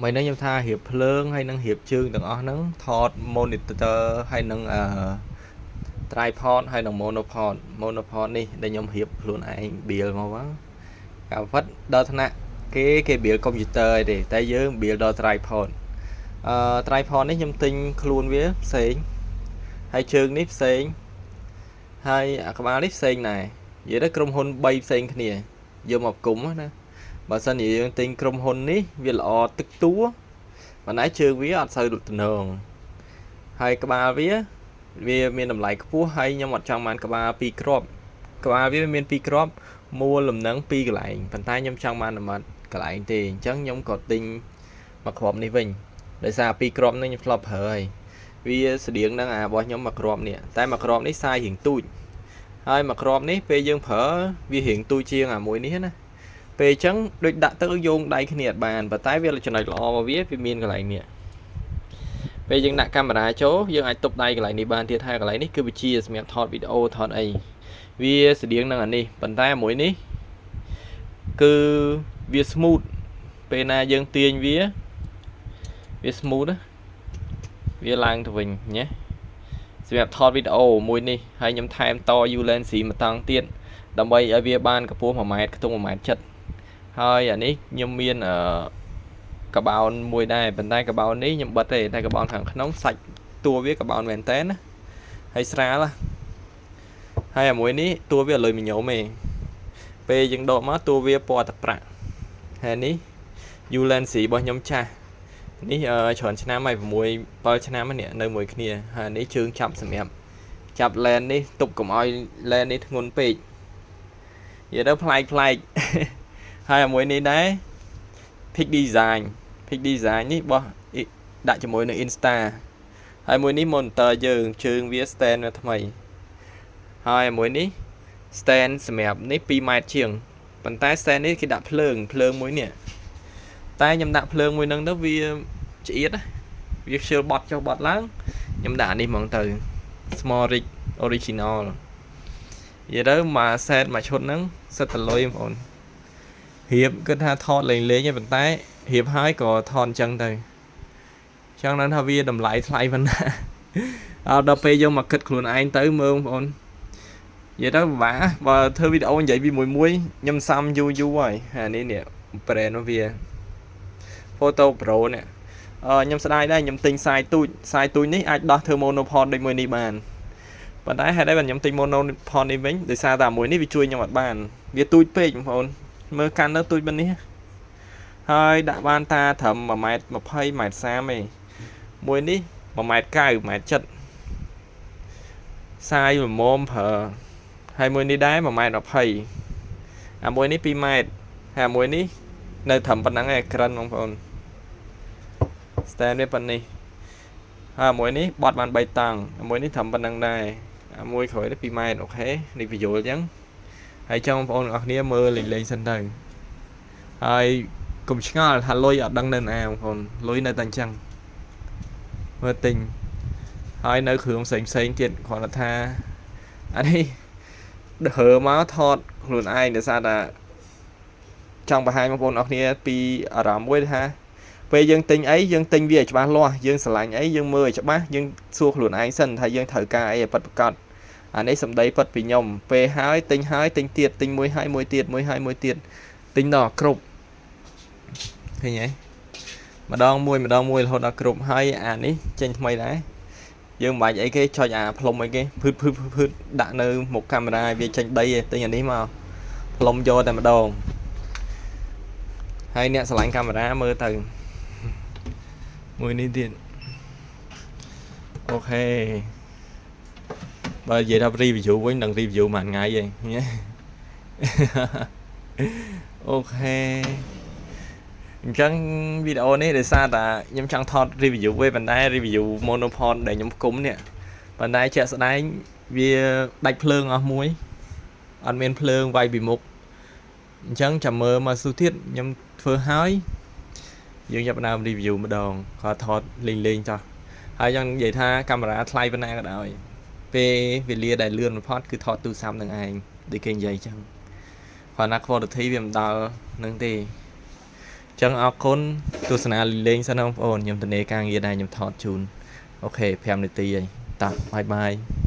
មិញហ្នឹងខ្ញុំថារៀបភ្លើងហើយនឹងរៀបជើងទាំងអស់ហ្នឹងថត monitor ហើយនឹងtripod ហើយនឹង monopod monopod នេះដែលខ្ញុំរៀបខ្លួនឯង build មកហ្នឹងការពិតដល់ថ្នាក់គេគេ build computer អីទេតែយើង build ដល់ tripod tripod នេះខ្ញុំទិញខ្លួនវាផ្សេងហើយជើងនេះផ្សេងហើយអាក្បាលនេះផ្សេងដែរនិយាយទៅក្រុមហ៊ុន3ផ្សេងគ្នាយកមកគុំណាបើសិនជាយើងទិញក្រុមហ៊ុននេះវាល្អទឹកតួប៉ុន្តែជើងវាអត់សូវទំនងហើយក្បាលវាវាមានតម្លៃខ្ពស់ហើយខ្ញុំអត់ចង់បានក្បាលពីរគ្រាប់ក្បាលវាមានពីរគ្រាប់មួលលំនឹងពីរកន្លែងប៉ុន្តែខ្ញុំចង់បានតែមួយកន្លែងទេអញ្ចឹងខ្ញុំក៏ទិញមួយគ្រាប់នេះវិញដោយសារពីរគ្រាប់នេះខ្ញុំធ្លាប់ប្រើហើយវាស្តៀងនឹងអារបស់ខ្ញុំមួយគ្រាប់នេះតែមួយគ្រាប់នេះsize រៀងទូចហើយមួយគ្រាប់នេះពេលយើងប្រើវារៀងទូចជាងអាមួយនេះណាពេលអញ្ចឹងដូចដាក់ទៅយោងដៃគ្នាអត់បានប៉ុន្តែវាចំណុចល្អរបស់វាវាមានកន្លែងនេះពេលយើងដាក់កាមេរ៉ាចូលយើងអាចទប់ដៃកន្លែងនេះបានទៀតហើយកន្លែងនេះគឺវិជាសម្រាប់ថតវីដេអូថតអីវាស្តៀងនឹងអានេះប៉ុន្តែមួយនេះគឺវា smooth ពេលណាយើងទាញវាវា smooth ណាវាឡើងទៅវិញញ៉េសម្រាប់ថតវីដេអូមួយនេះហើយខ្ញុំថែមត Ulanzi មួយតង់ទៀតដើម្បីឲ្យវាបានកម្ពស់1ម៉ែត្រខ្ទង់1ម៉ែត្រចិត្តហើយអានេះខ្ញុំមានអឺកបោនមួយដែរប៉ុន្តែកបោននេះខ្ញុំបិទទេតែកបោនខាងក្នុងសាច់តួវាកបោនមែនតើណាហើយស្រាលហើយអាមួយនេះតួវាអលុយមីញ៉ូមឯងពេលយើងដកមកតួវាពណ៌ទឹកប្រាក់ហើយនេះ Ulanzi របស់ខ្ញុំចាស់នេះច្រើនឆ្នាំហើយ6 7ឆ្នាំនេះនៅមួយគ្នាហើយនេះជើងចាប់សម្រាប់ចាប់ lens នេះទប់កុំឲ្យ lens នេះធ្ងន់ពេកនិយាយទៅប្លែកប្លែកហើយអាមួយនេះដែរ Peak Design Peak Design នេះបោះដាក់ជាមួយនឹង Insta ហើយមួយនេះ monitor យើងជើងវា stand វាថ្មីហើយមួយនេះ stand សម្រាប់នេះ2ម៉ែត្រជាងប៉ុន្តែ stand នេះគេដាក់ភ្លើងភ្លើងមួយនេះតែខ្ញុំដាក់ភ្លើងមួយហ្នឹងទៅវាឆ្អៀតណាវាខ្ជិលបត់ចុះបត់ឡើងខ្ញុំដាក់អានេះហ្មងទៅ SmallRig original និយាយទៅមួយ set មួយឈុតហ្នឹងសិតតលុយបងប្អូនរៀបគិតថាថតលេងលេងឯងប៉ុន្តែរៀបហើយក៏ថតអញ្ចឹងទៅចង់ដឹងថាវាតម្លៃថ្លៃប៉ុណ្ណាអត់ដល់ពេលយកមកគិតខ្លួនឯងទៅមើលបងប្អូននិយាយទៅពិបាកបើធ្វើវីដេអូនិយាយពីមួយមួយខ្ញុំសាំយូរយូរហើយអានេះនេះ brand របស់វា Fotopro នេះអឺខ្ញុំស្ដាយដែរខ្ញុំទិញ size ទូច size ទូចនេះអាចដោះធ្វើ monopod ដូចមួយនេះបានប៉ុន្តែហេតុអីបានខ្ញុំទិញ monopod នេះវិញដោយសារតែមួយនេះវាជួយខ្ញុំអត់បានវាទូចពេកបងប្អូនមើលកាន់ទៅទូចប៉ុណ្នេះហើយដាក់បានតាត្រឹម1ម៉ែត្រ20ម៉ែត្រ30ឯងមួយនេះ1ម៉ែត្រ9ម៉ែត្រ7size ល្មមប្រើហើយមួយនេះដែរ1ម៉ែត្រ20អាមួយនេះ2ម៉ែត្រហើយអាមួយនេះនៅត្រឹមប៉ុណ្ណឹងឯងក្រិនបងប្អូន stand វាប៉ុណ្នេះហើយអាមួយនេះបត់បាន3តង់អាមួយនេះត្រឹមប៉ុណ្ណឹងដែរអាមួយក្រោយនេះ2ម៉ែត្រ OK នេះបញ្យល់អញ្ចឹងហើយចង់បងប្អូនទាំងអស់គ្នាមើលលេងលេងសិនទៅហើយកុំឆ្ងល់ថាលុយអត់ដឹងនៅណាបងប្អូនលុយនៅតែអញ្ចឹងមើលទិញហើយនៅគ្រឿងផ្សេងផ្សេងទៀតគ្រាន់តែថាអានេះហើមកថតខ្លួនឯងដោយសារតែចង់បង្ហាញបងប្អូនអរគ្នាពីអារម្មណ៍មួយថាពេលយើងទិញអីយើងទិញវាឲ្យច្បាស់លាស់យើងស្រឡាញ់អីយើងមើលឲ្យច្បាស់យើងសួរខ្លួនឯងសិនថាយើងត្រូវការអីឲ្យពិតប្រាកដអានេះសម្ដីពិតពីខ្ញុំពេលហើយទិញហើយទិញទៀតទិញមួយហើយមួយទៀតមួយហើយមួយទៀតទិញដល់គ្រប់ឃើញទេម្ដងមួយម្ដងមួយរហូតដល់គ្រប់ហើយអានេះចេញថ្មីដែរយើងមិនបាច់អីគេចុចអាផ្លុំអីគេភឺតភឺតភឺតដាក់នៅមុខកាមេរ៉ាវាចេញដីឯងទិញអានេះមកផ្លុំយកតែម្ដងហើយអ្នកស្រឡាញ់កាមេរ៉ាមើលទៅមួយនេះទៀត OK បើនិយាយថា review វិញនឹង review មួយថ្ងៃឯង OK អញ្ចឹងវីដេអូនេះដោយសារតែខ្ញុំចង់ថត review វិញប៉ុន្តែ review monopod ដែលខ្ញុំគុំនេះប៉ុន្តែជាក់ស្ដែងវាដាច់ភ្លើងអស់មួយអត់មានភ្លើងវាយពីមុខអញ្ចឹងចាំមើលមកស៊ូទៀតខ្ញុំធ្វើហើយយើងចាប់ផ្ដើម review ម្ដងគាត់ថតលេងលេងចោះហើយចង់និយាយថាកាមេរ៉ាថ្លៃប៉ុណ្ណាក៏ដោយពេលវេលាដែលលឿនបំផុតគឺថតទូរស័ព្ទនឹងឯងដូចគេនិយាយអញ្ចឹងគ្រាន់តែ quality វាមិនដល់នឹងទេ ចឹងអរគុណទស្សនាលេងសិនបងប្អូនខ្ញុំតនេការងារដែរខ្ញុំថតជូន OK 5នាទីហើយតោះ bye bye.